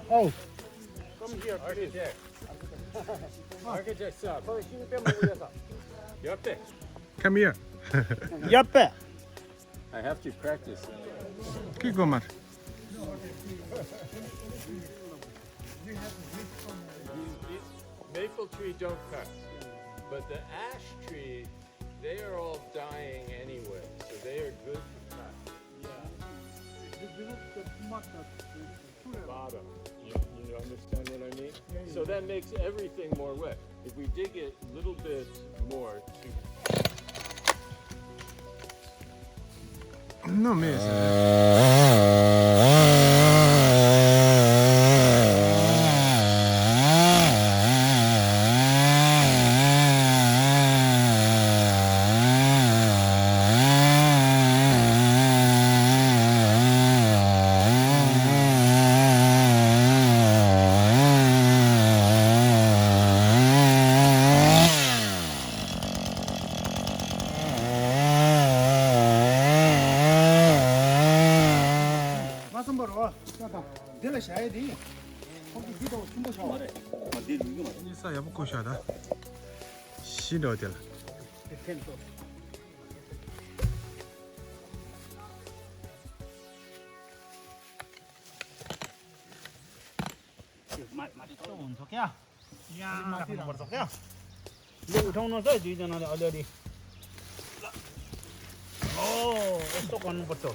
Oh, Come here, architect. Architect, sir. Yup. come here. Yappe. I have to practice. Kijk maar. Maple tree don't cut, but the ash tree, they are all dying anyway, so they are good to cut. Bottom. You understand what I mean? So that makes everything more wet. If we dig it a little bit more to No mesmo. Isa ya bu koşada. Şimdi ödel. हुन्छ क्या यहाँ राख्नुपर्छ क्या लु उठाउनुहोस् है दुईजनाले अलिअलि हो यस्तो गर्नुपर्छ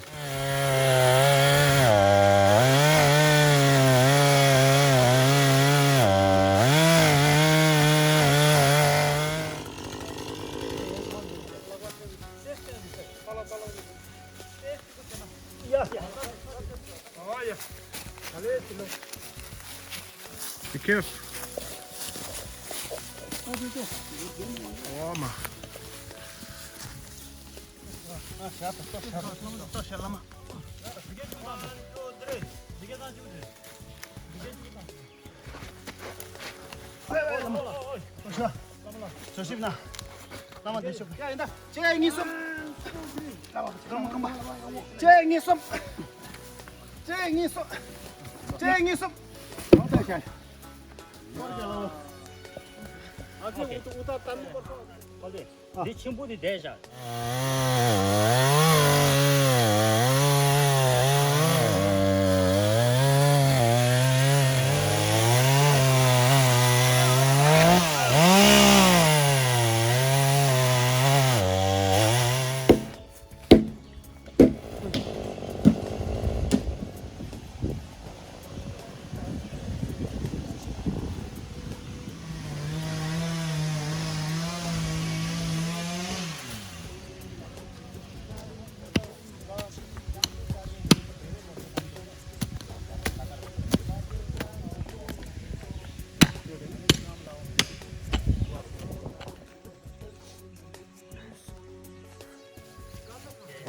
Be careful. Toma. 조심나. 나만 대셔. 야, 인다. 쟁이 쏨. 잠깐만. 쟁이 쏨. 쟁이 쏨. 쟁이 쏨. 네 친구들이 대자.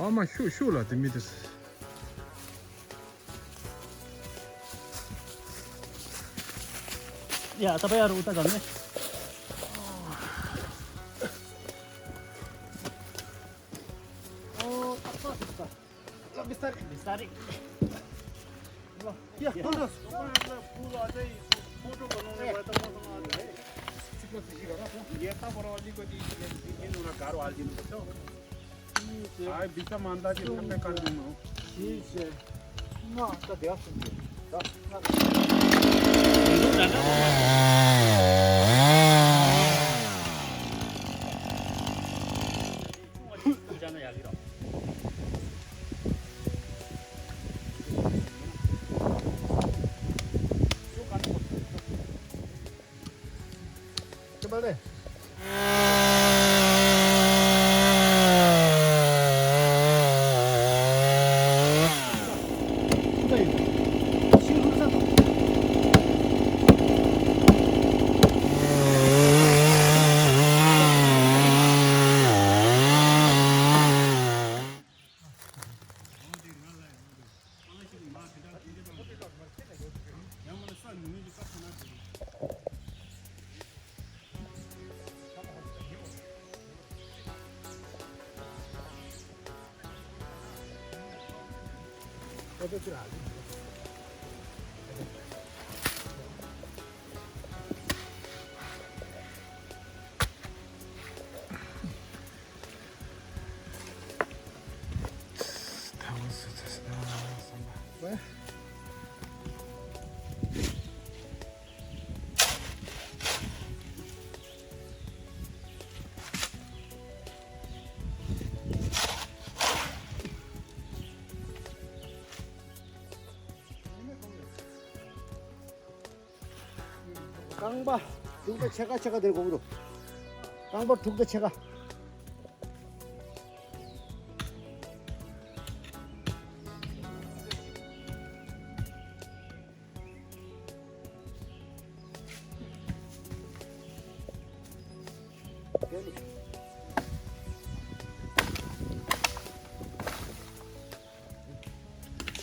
Ama şu la dimides. 야, तपाईँहरू उता झर्ने बिस्तारै बिस्तारै या फोटो अझै फोटो बनाउने भए त मसँग अझै यताबाट अलिकति एउटा गाह्रो हालिदिनुपर्छ बिचमा अन्दाजी सबै काट्दिनु हो त देऊ Vale. 깡바 둥대 채가 들고 오므로 깡바 둥대 채가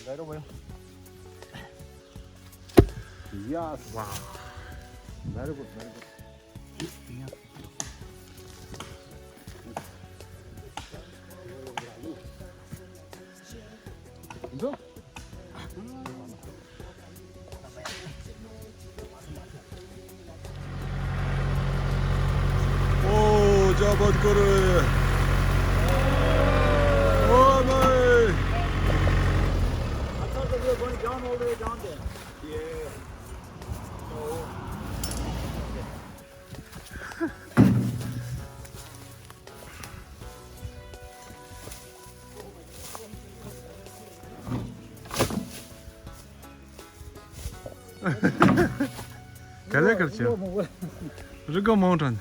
내려봐요. 이야, Wow. very good, very good. 이거? Oh, Jabhat karo. Oh my. I thought that we were going down all the way down there. Yeah. Care करचे Rigo Mountain.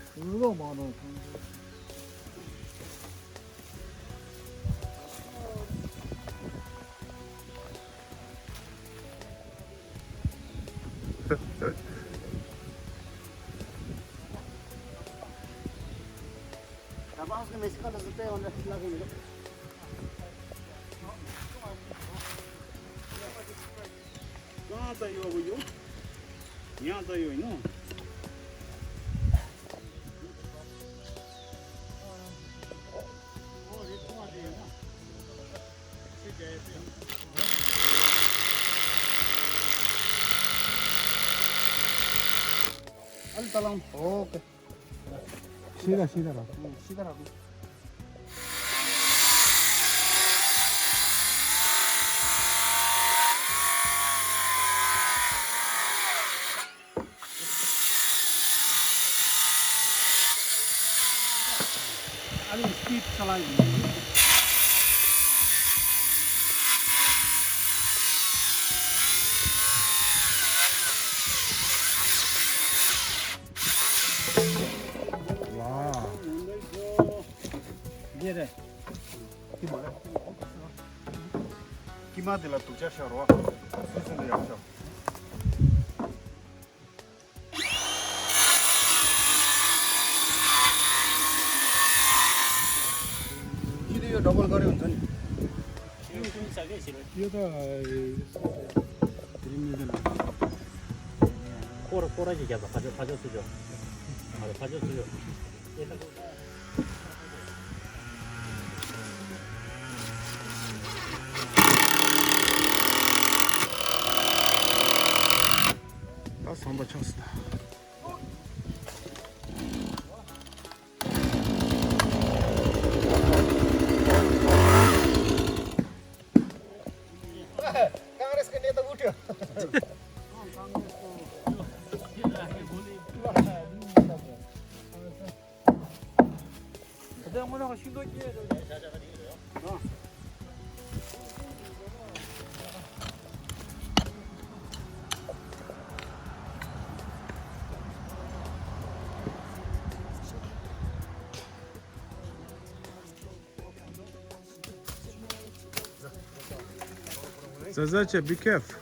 Tabasco mexicano se te onda la que कहाँ त यो अब यो यहाँ त यो होइन अलि तलाउँ ओके सीधा सीधा रहो सीधा राख्नु अलि speed चलाइदिनु Wow. Viene. Chiamatela tu, già c'è roba. Questo è il यो डबल गरे हुन्छ नि यो त रिमिल्दैन 꼬라 얘기하자. 가져 쓰죠. 가져 쓰죠. That's 한번 쳤어. काङ्ग्रेसको नेता उठ्यो Zazache, be careful.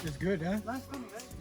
It's good, huh? Nice coming, right?